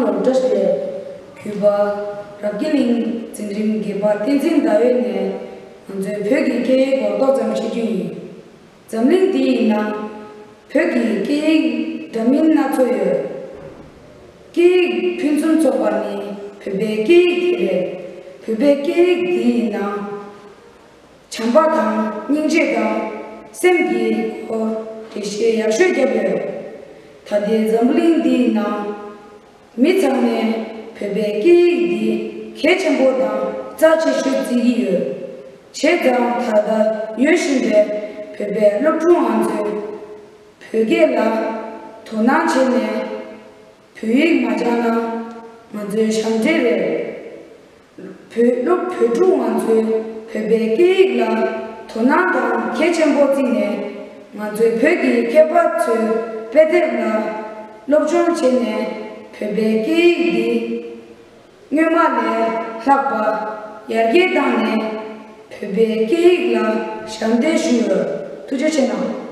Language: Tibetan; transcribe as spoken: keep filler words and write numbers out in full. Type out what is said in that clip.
ལོ་བཀྲ་ཤིས་བདེ་ལེགས། གུས་པ་རབ་དགེ་གླིང་འཛིན་རིམ་བརྒྱད་པ་བསྟན་འཛིན་ཟླ་འོད་ནས་ང་ཚོའི་བོད་ཀྱི་སྐད་ཡིག་སྐོར་ཏོག་ཙམ་བཤད་རྒྱུ་ཡིན། འཛམ་གླིང་འདིའི་ནང་བོད་ཀྱི་སྐད་ཡིག་འདྲ་མིན་སྣ་ཚོགས་ཡོད། སྐད་ཡིག་ཕུན་སུམ་ཚོགས་པ་ནི་བོད་པའི་སྐད་ཡིག་དེ་རེད། བོད་པའི་སྐད་ཡིག་འདིའི་ནང་བྱམས་པ་དང་སྙིང་རྗེ་དང་སེམས་ཀྱི་སྐོར་འགྲེལ་བཤད་ཡག་ཤོས་བརྒྱབ་ཡོད། ད་ལྟའི་འཛམ་བུ་གླིང་འདིའི་ནང་མི་ཚང་མས་བོད་པའི་སྐད་ཡིག་འདི་གལ་ཆེན་པོ་དང་རྩ་ཆེ་ཤོས་བརྩི་གི་ཡོད། བྱས་ཙང་ད་ལྟ་ཡོད་བཞིན་པའི་བོད་པའི་སློབ་ཕྲུག་ང་ཚོས་བོད་སྐད་ལ་དོ་སྣང་བྱས་ནས་བོད་ཡིག་མ་སྦྱངས་ན་ང་ཚོའི་ཞབས་འདྲེན་རེད། བོད་སློབ་བོད་ཕྲུག་ང་ཚོས་བོད་པའི་སྐད་ཡིག་ལ་དོ་སྣང་དང་གལ་ཆེན་པོ་བརྩིས་ནས་ང་ཚོའི་བོད་ཀྱི་མཁས་པ་ཚོའི་དཔེ་དེབ་ལ་སློབ་སྦྱོང་བྱས་ནས་བོད་པའི་སྐད་ཡིག་འདི་སྔོན་མ་ལས་ལྷག་པ་ཡར་རྒྱས་བཏང་ནས་བོད་པའི་སྐད་ཡིག་ལ་ཞབས་འདེགས་ཞུ་ཡོད། ཐུགས་རྗེ་ཆེ་གནང་།